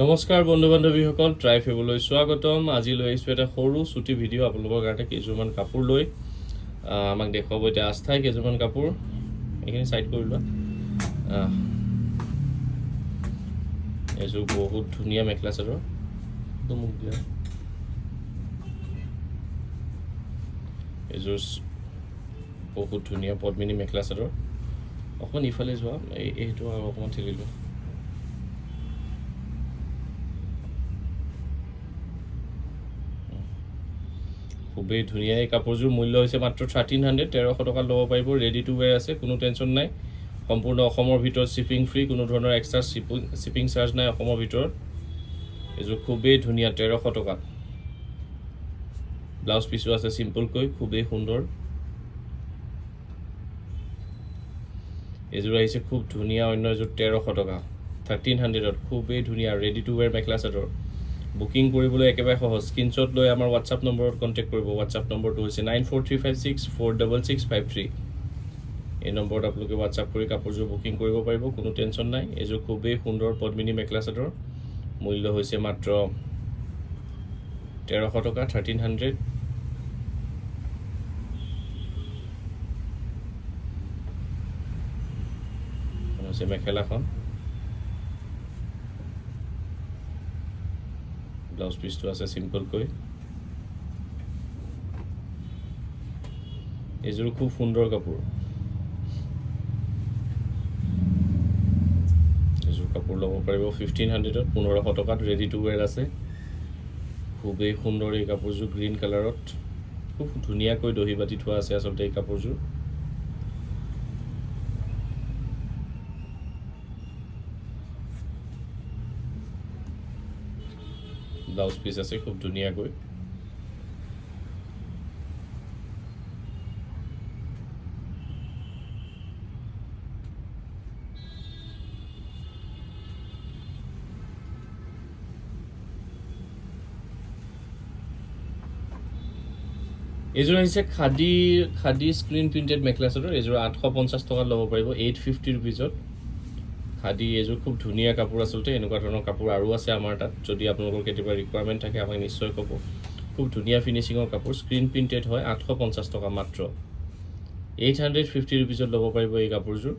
নমস্কাৰ বন্ধু বান্ধৱীসকল, ট্ৰাই ফেবলৈ স্বাগতম। আজি লৈ আহিছোঁ এটা সৰু চুটি ভিডিঅ' আপোনালোকৰ কাৰণে। কেইযোৰমান কাপোৰ লৈ আমাক দেখুৱাব এতিয়া আস্থাই কেইযোৰমান কাপোৰ। এইখিনি চাইড কৰি লোৱা। এইযোৰ বহুত ধুনীয়া মেখেলা চাদৰ। এইটো মোক দিয়া। এইযোৰ বহুত ধুনীয়া পদ্মিনী মেখেলা চাদৰ। অকণমান ইফালে যোৱা, এইটো আৰু অকণমান ঠেলি লোৱা। খুবেই ধুনীয়া। এই কাপোৰযোৰ মূল্য হৈছে মাত্ৰ 1300, 1300 টকাত ল'ব পাৰিব। ৰেডি টু ৱেৰ আছে, কোনো টেনশ্যন নাই। সম্পূৰ্ণ অসমৰ ভিতৰত শ্বিপিং ফ্ৰী, কোনো ধৰণৰ এক্সট্ৰা শ্বিপিং চাৰ্জ নাই অসমৰ ভিতৰত। এইযোৰ খুবেই ধুনীয়া, 1300 টকাত। ব্লাউজ পিচো আছে চিম্পলকৈ, খুবেই সুন্দৰ। এইযোৰ আহিছে খুব ধুনীয়া অন্য এযোৰ, 1300 টকা, 1300ত। খুবেই ধুনীয়া ready to ৱেৰ mekhela chador. Booking কৰিবলৈ একেবাৰে সহজ। স্ক্ৰীনশ্বট লৈ আমাৰ হোৱাটছআপ নম্বৰত কণ্টেক্ট কৰিব। হোৱাটছআপ নম্বৰটো হৈছে 9435646653। এই নম্বৰত আপোনালোকে হোৱাটছআপ কৰি কাপোৰযোৰ বুকিং কৰিব পাৰিব, কোনো টেনশ্যন নাই। এইযোৰ খুবেই সুন্দৰ পদ্মিনী মেখেলা চাদৰ, মূল্য হৈছে মাত্ৰ 1300 টকা, 1300। হৈছে মেখেলাখন, ব্লাউজ পিচটো আছে চিম্পলকৈ। এইযোৰ খুব সুন্দৰ কাপোৰ। এইযোৰ কাপোৰ ল'ব পাৰিব 1500ত, 1500 টকাত। ৰেডি টু ৱেৰ আছে। খুবেই সুন্দৰ এই কাপোৰযোৰ। গ্ৰীণ কালাৰত খুব ধুনীয়াকৈ দহি বাতি থোৱা আছে আচলতে এই কাপোৰযোৰ। ব্লাউজ পিচ আছে খুব ধুনীয়াকৈ। এইযোৰ আহিছে খাদী স্ক্ৰীণ প্ৰিণ্টেড মেখেলা চাদৰ। এইযোৰ 850 টকাত ল'ব পাৰিব, 850 ৰুপিজত। খাদী এইযোৰ খুব ধুনীয়া কাপোৰ আচলতে। এনেকুৱা ধৰণৰ কাপোৰ আৰু আছে আমাৰ তাত। যদি আপোনালোকৰ কেতিয়াবা ৰিকুৱাৰমেণ্ট থাকে, আমাক নিশ্চয় ক'ব। খুব ধুনীয়া ফিনিচিঙৰ কাপোৰ, স্ক্ৰীণ প্ৰিণ্টেড হয়। 850 টকা মাত্ৰ, 850 ৰুপিজত ল'ব পাৰিব এই কাপোৰযোৰ,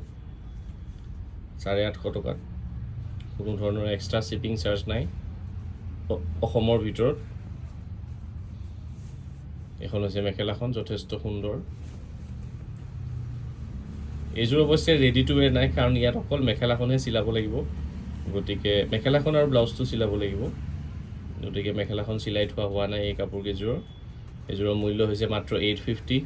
850 টকাত। কোনো ধৰণৰ এক্সট্ৰা শ্বিপিং চাৰ্জ নাই অসমৰ ভিতৰত। এইখন হৈছে মেখেলাখন, যথেষ্ট সুন্দৰ। এইযোৰ অৱশ্যে ৰেডি টু ৱেৰ নাই, কাৰণ ইয়াত অকল মেখেলাখনহে চিলাব লাগিব। গতিকে মেখেলাখন আৰু ব্লাউজটো চিলাব লাগিব। গতিকে মেখেলাখন চিলাই থোৱা হোৱা নাই এই কাপোৰ কেইযোৰৰ। এইযোৰৰ মূল্য হৈছে মাত্ৰ 850।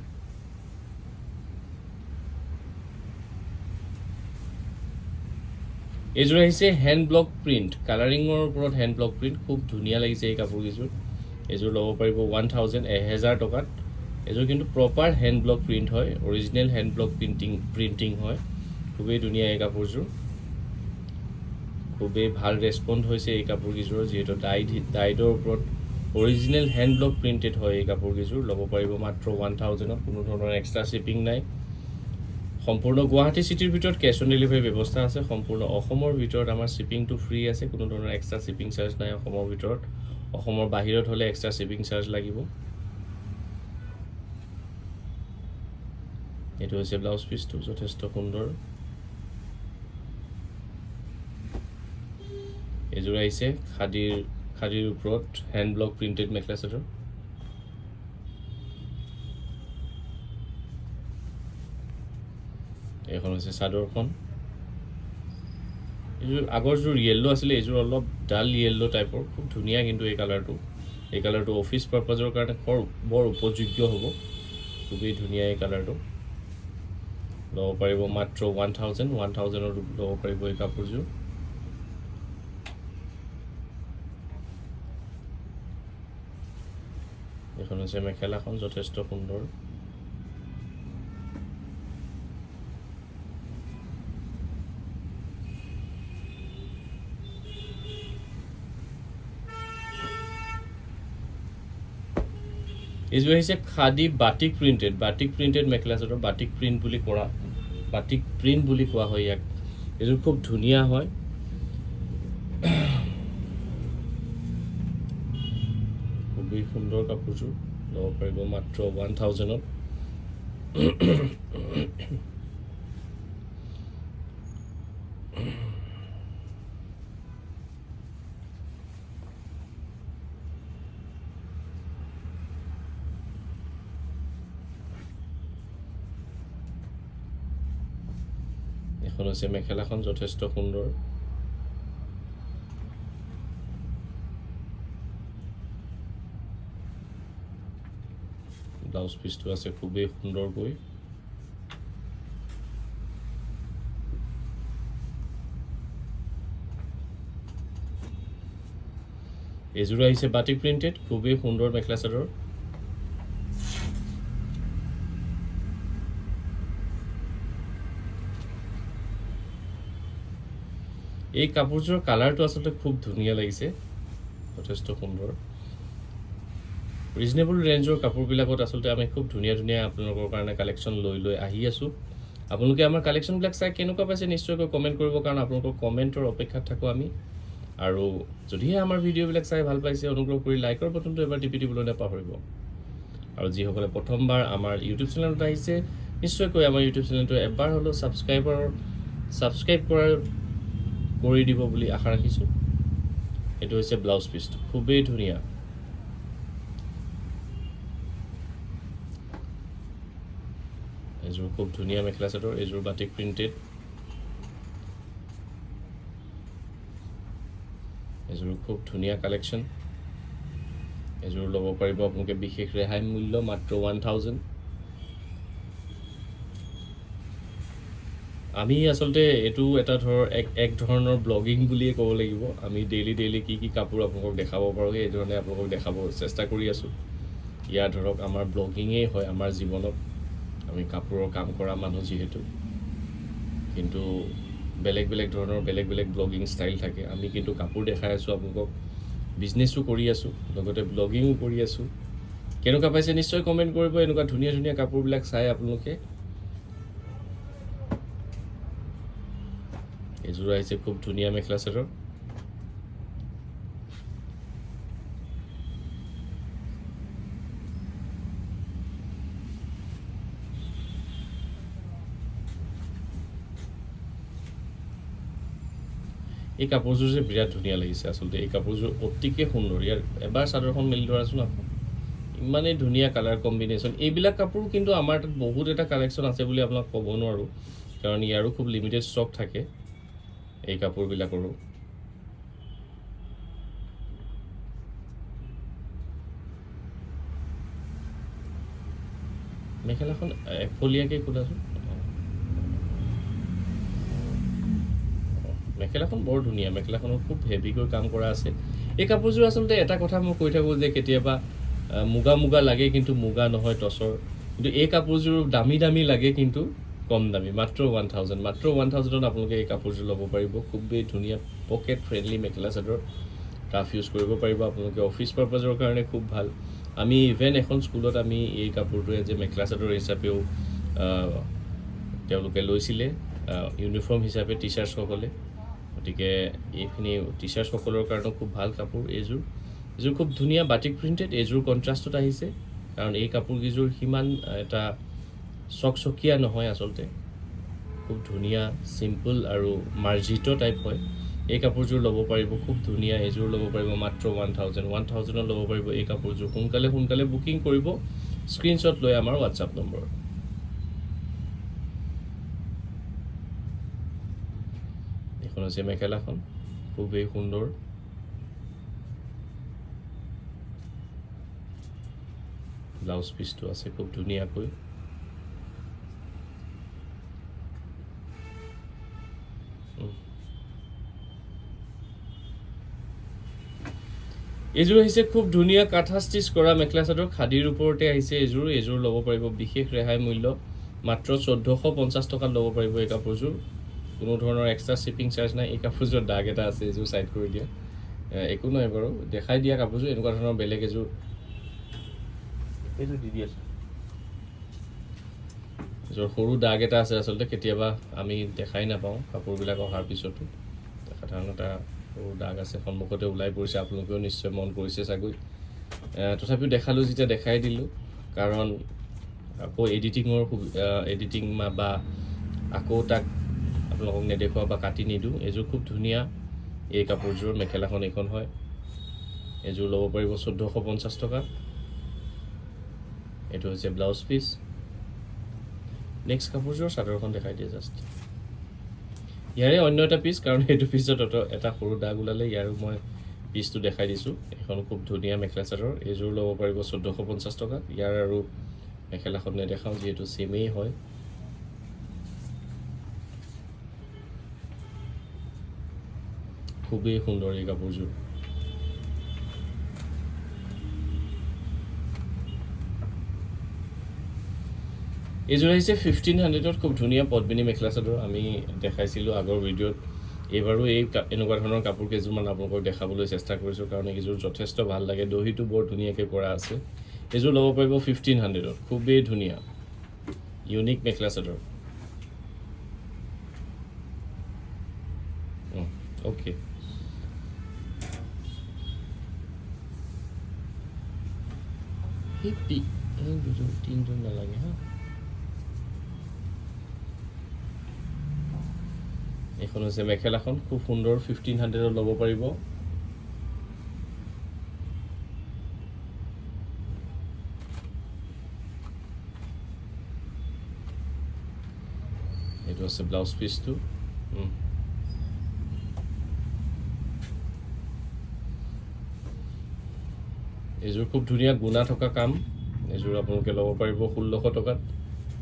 এইযোৰ আহিছে হেণ্ড ব্লক প্ৰিণ্ট, কালাৰিঙৰ ওপৰত হেণ্ড ব্লক প্ৰিণ্ট। খুব ধুনীয়া লাগিছে এই কাপোৰ কেইযোৰ। এইযোৰ ল'ব পাৰিব 1000, 1000 টকাত। এইযোৰ কিন্তু প্ৰপাৰ হেণ্ড ব্লক প্ৰিণ্ট হয়, অৰিজিনেল হেণ্ড ব্লক প্ৰিণ্টিং হয়। খুবেই ধুনীয়া এই কাপোৰযোৰ। খুবেই ভাল ৰেচপণ্ড হৈছে এই কাপোৰকেইযোৰৰ, যিহেতু ডাইডৰ ওপৰত অৰিজিনেল হেণ্ড ব্লক প্ৰিণ্টেড হয় এই কাপোৰকেইযোৰ। ল'ব পাৰিব মাত্ৰ 1000ত, কোনো ধৰণৰ এক্সট্ৰা শ্বিপিং নাই। সম্পূৰ্ণ গুৱাহাটী চিটিৰ ভিতৰত কেছ অন ডেলিভাৰী ব্যৱস্থা আছে। সম্পূৰ্ণ অসমৰ ভিতৰত আমাৰ শ্বিপিংটো ফ্ৰী আছে, কোনো ধৰণৰ এক্সট্ৰা শ্বিপিং চাৰ্জ নাই অসমৰ ভিতৰত। অসমৰ বাহিৰত হ'লে এক্সট্ৰা শ্বিপিং চাৰ্জ লাগিব। এইটো হৈছে ব্লাউজ পিচটো, যথেষ্ট সুন্দৰ। এইযোৰ আহিছে খাদীৰ ওপৰত hand block printed mekhela chador. এইখন হৈছে চাদৰখন। এইযোৰ আগৰযোৰ য়েল্ল' আছিলে, এইযোৰ অলপ ডাল য়েল্ল' টাইপৰ। খুব ধুনীয়া কিন্তু এই কালাৰটো। এই কালাৰটো অফিচ পাৰপাজৰ কাৰণে বৰ উপযোগ্য হ'ব। খুবেই ধুনীয়া এই কালাৰটো। ল'ব পাৰিব মাত্ৰ 1000, 1000ত ল'ব পাৰিব এই কাপোৰযোৰ। এইখন হৈছে মেখেলাখন, যথেষ্ট সুন্দৰ। এইযোৰ আহিছে khadi batik printed mekhela chador. Batik print বুলি কোৱা হয় ইয়াক। এইযোৰ খুব ধুনীয়া হয়। খুবেই সুন্দৰ কাপোৰযোৰ, ল'ব পাৰিব মাত্ৰ 1000ত। এখন হৈছে মেখেলাখন, যথেষ্ট সুন্দৰ। ব্লাউজ পিচটো আছে খুবেই সুন্দৰকৈ। এইযোৰ আহিছে বাটিক প্ৰিণ্টেড, খুবেই সুন্দৰ মেখেলা চাদৰ। এই কাপোৰযোৰৰ কালাৰটো আচলতে খুব ধুনীয়া লাগিছে, যথেষ্ট সুন্দৰ। ৰিজনেবল ৰেঞ্জৰ কাপোৰবিলাকত আচলতে আমি খুব ধুনীয়া ধুনীয়া আপোনালোকৰ কাৰণে কালেকশ্যন লৈ লৈ আহি আছোঁ। আপোনালোকে আমাৰ কালেকশ্যনবিলাক চাই কেনেকুৱা পাইছে নিশ্চয়কৈ কমেণ্ট কৰিব, কাৰণ আপোনালোকৰ কমেণ্টৰ অপেক্ষাত থাকোঁ আমি। আৰু যদিহে আমাৰ ভিডিঅ'বিলাক চাই ভাল পাইছে, অনুগ্ৰহ কৰি লাইকৰ বটনটো এবাৰ টিপি দিবলৈ নাপাহৰিব। আৰু যিসকলে প্ৰথমবাৰ আমাৰ ইউটিউব চেনেলত আহিছে, নিশ্চয়কৈ আমাৰ ইউটিউব চেনেলটো এবাৰ হ'লেও ছাবস্ক্ৰাইব কৰি দিব বুলি আশা ৰাখিছোঁ। এইটো হৈছে ব্লাউজ পিচটো, খুবেই ধুনীয়া। এযোৰ খুব ধুনীয়া মেখেলা চাদৰ, এইযোৰ বাটিক প্ৰিণ্টেড। এযোৰ খুব ধুনীয়া কালেকশ্যন। এযোৰ ল'ব পাৰিব আপোনালোকে বিশেষ ৰেহাই মূল্য মাত্ৰ 1000। আমি আচলতে এইটো এটা ধৰ এক ধৰণৰ ব্লগিং বুলিয়ে ক'ব লাগিব। আমি ডেইলি ডেইলি কি কি কাপোৰ আপোনালোকক দেখাব পাৰোঁ সেই ধৰণে আপোনালোকক দেখাব চেষ্টা কৰি আছোঁ। ইয়াৰ ধৰক আমাৰ ব্লগিঙেই হয় আমাৰ জীৱনত। আমি কাপোৰৰ কাম কৰা মানুহ যিহেতু, কিন্তু বেলেগ বেলেগ ধৰণৰ বেলেগ বেলেগ ব্লগিং ষ্টাইল থাকে। আমি কিন্তু কাপোৰ দেখাই আছোঁ আপোনালোকক, বিজনেছো কৰি আছোঁ, লগতে ব্লগিঙো কৰি আছোঁ। কেনেকুৱা পাইছে নিশ্চয় কমেণ্ট কৰিব। এনেকুৱা ধুনীয়া ধুনীয়া কাপোৰবিলাক চাই আপোনালোকে। এইযোৰ আহিছে খুব ধুনীয়া মেখেলা চাদৰ। এই কাপোৰযোৰ যে বিৰাট ধুনীয়া লাগিছে আচলতে। এই কাপোৰযোৰ অতিকে সুন্দৰ। ইয়াৰ এবাৰ চাদৰখন মেলি ধৰাচোন আকৌ, ইমানেই ধুনীয়া কালাৰ কম্বিনেশ্যন। এইবিলাক কাপোৰ কিন্তু আমাৰ তাত বহুত এটা কালেকশ্যন আছে বুলি আপোনাক ক'ব নোৱাৰোঁ, কাৰণ ইয়াৰো খুব লিমিটেড ষ্টক থাকে এই কাপোৰবিলাকৰো। মেখেলাখন এফলীয়াকৈ খোলাচোন। মেখেলাখন বৰ ধুনীয়া, মেখেলাখনত খুব হেভিকৈ কাম কৰা আছে। এই কাপোৰযোৰ আচলতে এটা কথা মই কৈ থাকোঁ যে কেতিয়াবা মুগা মুগা লাগে, কিন্তু মুগা নহয়, টচৰ। কিন্তু এই কাপোৰযোৰ দামী দামী লাগে, কিন্তু কম দামী, মাত্ৰ 1000। মাত্ৰ 1000ত আপোনালোকে এই কাপোৰযোৰ ল'ব পাৰিব। খুবেই ধুনীয়া pocket friendly mekhela chador, rough use কৰিব পাৰিব আপোনালোকে। অফিচ পাৰপাজৰ কাৰণে খুব ভাল। আমি ইভেন এখন স্কুলত আমি এই কাপোৰটোৱে যে মেখেলা চাদৰ হিচাপেও তেওঁলোকে লৈছিলে ইউনিফৰ্ম হিচাপে টিচাৰ্ছসকলে। গতিকে এইখিনি টিচাৰ্ছসকলৰ কাৰণেও খুব ভাল কাপোৰ এইযোৰ। এইযোৰ খুব ধুনীয়া বাটিক প্ৰিণ্টেড, এইযোৰ কণ্ট্ৰাষ্টত আহিছে, কাৰণ এই কাপোৰকেইযোৰ সিমান এটা চকচকীয়া নহয় আচলতে, খুব ধুনীয়া চিম্পল আৰু মাৰ্জিত টাইপ হয়। এই কাপোৰযোৰ ল'ব পাৰিব, খুব ধুনীয়া। এইযোৰ ল'ব পাৰিব মাত্ৰ 1000। 1000ত ল'ব পাৰিব এই কাপোৰযোৰ। সোনকালে সোনকালে বুকিং কৰিব, স্ক্ৰীনশ্বট লৈ আমাৰ হোৱাটছআপ নম্বৰত। এইখন হৈছে মেখেলাখন, খুবেই সুন্দৰ। ব্লাউজ পিচটো আছে খুব ধুনীয়াকৈ। এইযোৰ আহিছে খুব ধুনীয়া কাঁথা ষ্টিচ কৰা মেখেলা চাদৰ, খাদীৰ ওপৰতে আহিছে এইযোৰ। এইযোৰ ল'ব পাৰিব বিশেষ ৰেহাই মূল্য মাত্ৰ 1450 টকাত ল'ব পাৰিব এই কাপোৰযোৰ। কোনো ধৰণৰ এক্সট্ৰা শ্বিপিং চাৰ্জ নাই। এই কাপোৰযোৰ দাগ এটা আছে, এইযোৰ ছাইড কৰি দিয়া, একো নহয় বাৰু, দেখাই দিয়া কাপোৰযোৰ। এনেকুৱা ধৰণৰ বেলেগ এযোৰ এইযোৰ দি দি আছোঁ। এযোৰ সৰু দাগ এটা আছে, আচলতে কেতিয়াবা আমি দেখাই নাপাওঁ কাপোৰবিলাক অহাৰ পিছতো। সাধাৰণ এটা সৰু দাগ আছে, সন্মুখতে ওলাই পৰিছে, আপোনালোকেও নিশ্চয় মন কৰিছে চাগৈ। তথাপিও দেখালোঁ যেতিয়া দেখাই দিলোঁ, কাৰণ আকৌ এডিটিঙৰ এডিটিং বা আকৌ তাক আপোনালোকক নেদেখুওৱা বা কাটি নিদিওঁ। এইযোৰ খুব ধুনীয়া, এই কাপোৰযোৰ মেখেলাখন এইখন হয়। এইযোৰ ল'ব পাৰিব 1450 টকাত। এইটো হৈছে ব্লাউজ পিচ। নেক্সট কাপোৰযোৰ চাদৰখন দেখাই দিয়ে জাষ্ট। ইয়াৰে অন্য এটা পিচ, কাৰণ এইটো পিচত এটা সৰু দাগ ওলালে, ইয়াৰো মই পিচটো দেখাই দিছোঁ। এইখন খুব ধুনীয়া মেখেলা চাদৰ, এইযোৰ ল'ব পাৰিব 1450 টকাত। ইয়াৰ আৰু মেখেলাখন নেদেখাওঁ যিহেতু ছেমেই হয়। খুবেই সুন্দৰ এই কাপোৰযোৰ। এইযোৰ আহিছে 1500ত, খুব ধুনীয়া পদ্মিনী মেখেলা চাদৰ, আমি দেখাইছিলোঁ আগৰ ভিডিঅ'ত। এইবাৰো এই এনেকুৱা ধৰণৰ কাপোৰ কেইযোৰমান আপোনালোকক দেখাবলৈ চেষ্টা কৰিছোঁ, কাৰণ এইকেইযোৰ যথেষ্ট ভাল লাগে। দহিটো বৰ ধুনীয়াকৈ কৰা আছে। এইযোৰ ল'ব পাৰিব 1500ত, খুবেই ধুনীয়া ইউনিক মেখেলা চাদৰ। অ'কে, সেই দুযোৰ তিনিযোৰ নালাগে। হা, এইখন হৈছে মেখেলাখন, খুব সুন্দৰ, 1500ত ল'ব পাৰিব। এইটো আছে ব্লাউজ পিচটো। এইযোৰ খুব ধুনীয়া গুণা থকা কাম, এইযোৰ আপোনালোকে ল'ব পাৰিব 1600 টকাত,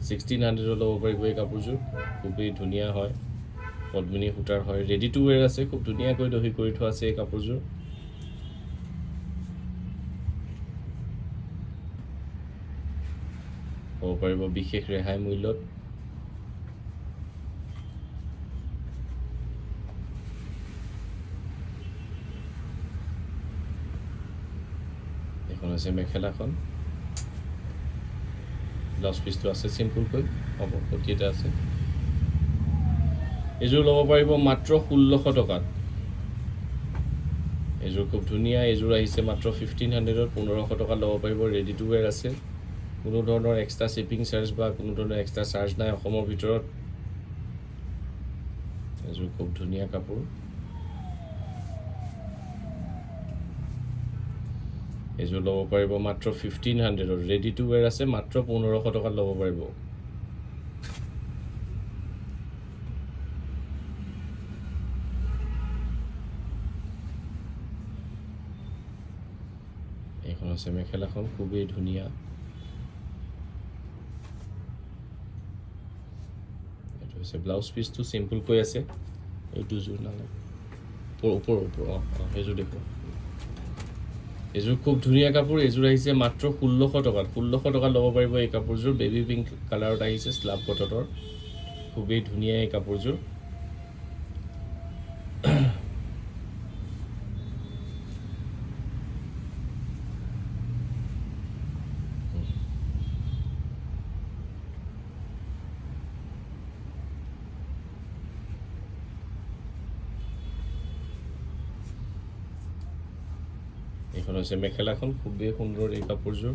1600ত ল'ব পাৰিব। এই কাপোৰযোৰ খুবেই ধুনীয়া হয়, পদ্মিনী সূতাৰ হয়, ৰেডি টু ৱেৰ আছে, খুব ধুনীয়াকৈ দহি কৰি থোৱা আছে এই কাপোৰযোৰ। ল'ব পাৰিব বিশেষ ৰেহাই মূল্যত। এইখন হৈছে মেখেলাখন, ব্লাউজ পিচটো আছে চিম্পুলকৈ, হ'ব পতি এটা আছে। এইযোৰ ল'ব পাৰিব মাত্ৰ 1600 টকাত। এইযোৰ খুব ধুনীয়া, এইযোৰ আহিছে মাত্ৰ 1500ত, 1500 টকাত ল'ব পাৰিব। ৰেডি টু ৱেৰ আছে, কোনো ধৰণৰ এক্সট্ৰা শ্বিপিং চাৰ্জ বা কোনো ধৰণৰ এক্সট্ৰা চাৰ্জ নাই অসমৰ ভিতৰত। এইযোৰ খুব ধুনীয়া কাপোৰ। এইযোৰ ল'ব পাৰিব মাত্ৰ 1500ত, ৰেডি টু ৱেৰ আছে, মাত্ৰ 1500 টকাত ল'ব পাৰিব। এইখন হৈছে মেখেলাখন, খুবেই ধুনীয়া। এইটো হৈছে ব্লাউজ পিচটো, চিম্পুলকৈ আছে। এই দুযোৰ নালাগে, ওপৰ ওপৰ ওপৰ, অঁ অঁ সেইযোৰ দেখোঁ। এইযোৰ খুব ধুনীয়া কাপোৰ, এইযোৰ আহিছে মাত্ৰ 1600 টকাত, 1600 টকাত ল'ব পাৰিব এই কাপোৰযোৰ। বেবী পিংক কালাৰত আহিছে, শ্লাব কটনৰ, খুবেই ধুনীয়া এই কাপোৰযোৰ। এইখন হৈছে মেখেলাখন, খুবেই সুন্দৰ এই কাপোৰযোৰ।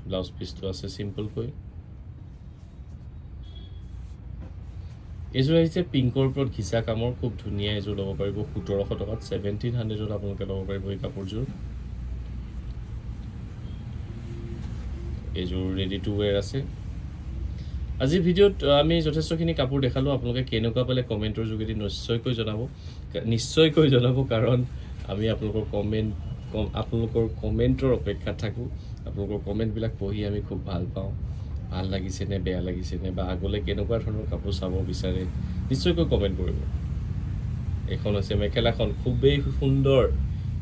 ব্লাউজ পিচটো আছে চিম্পলকৈ। এইযোৰ আহিছে পিংকৰ ওপৰত ঘিচা কামৰ, খুব ধুনীয়া। এইযোৰ ল'ব পাৰিব 1700 টকাত, 1700ত আপোনালোকে ল'ব পাৰিব এই কাপোৰযোৰ। এইযোৰ ৰেডি টু ৱেৰ আছে। আজিৰ ভিডিঅ'ত আমি যথেষ্টখিনি কাপোৰ দেখালোঁ। আপোনালোকে কেনেকুৱা পালে কমেণ্টৰ যোগেদি নিশ্চয়কৈ জনাব, নিশ্চয়কৈ জনাব, কাৰণ আমি আপোনালোকৰ কমেণ্টৰ অপেক্ষাত থাকোঁ। আপোনালোকৰ কমেণ্টবিলাক পঢ়ি আমি খুব ভাল পাওঁ। ভাল লাগিছে নে বেয়া লাগিছে নে বা আগলৈ কেনেকুৱা ধৰণৰ কাপোৰ চাব বিচাৰে নিশ্চয়কৈ কমেণ্ট কৰিব। এইখন হৈছে মেখেলাখন, খুবেই সুন্দৰ,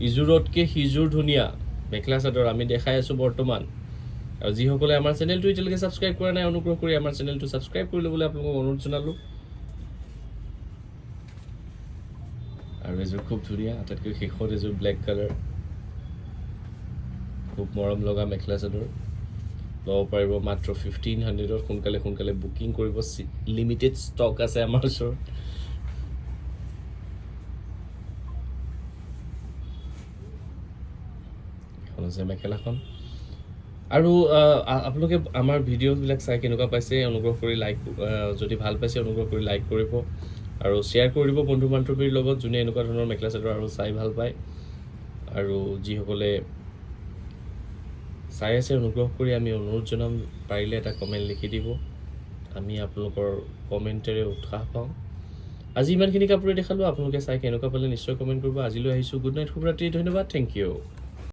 ইযোৰতকৈ সিযোৰ ধুনীয়া মেখেলা চাদৰ আমি দেখাই আছোঁ বৰ্তমান। আৰু যিসকলে আমাৰ চেনেলটো এতিয়ালৈকে ছাবস্ক্ৰাইব কৰা নাই, অনুগ্ৰহ কৰি আমাৰ চেনেলটো ছাবস্ক্ৰাইব কৰি ল'বলৈ আপোনালোকক অনুৰোধ জনালোঁ। আৰু এযোৰ খুব ধুনীয়া, আটাইতকৈ শেষত এযোৰ ব্লেক কালাৰ, খুব মৰম লগা মেখেলা চাদৰ ল'ব পাৰিব মাত্ৰ 1500ত। সোনকালে সোনকালে বুকিং কৰিব, লিমিটেড ষ্টক আছে আমাৰ ওচৰত। হৈছে মেখেলাখন। আৰু আপোনালোকে আমাৰ ভিডিঅ'বিলাক চাই কেনেকুৱা পাইছে, অনুগ্ৰহ কৰি লাইক, যদি ভাল পাইছে অনুগ্ৰহ কৰি লাইক কৰিব আৰু শ্বেয়াৰ কৰি দিব বন্ধু বান্ধৱীৰ লগত, যোনে এনেকুৱা ধৰণৰ মেখেলা চাদৰ আৰু চাই ভাল পায়। আৰু যিসকলে চাই আছে, অনুগ্ৰহ কৰি আমি অনুৰোধ জনাম, পাৰিলে এটা কমেণ্ট লিখি দিব। আমি আপোনালোকৰ কমেণ্টেৰে উৎসাহ পাওঁ। আজি ইমানখিনি কাপোৰে দেখালোঁ। আপোনালোকে চাই কেনেকুৱা পালে নিশ্চয় কমেণ্ট কৰিব। আজিলৈ আহিছোঁ। গুড নাইট, শুভৰাত্ৰি, ধন্যবাদ, thank U.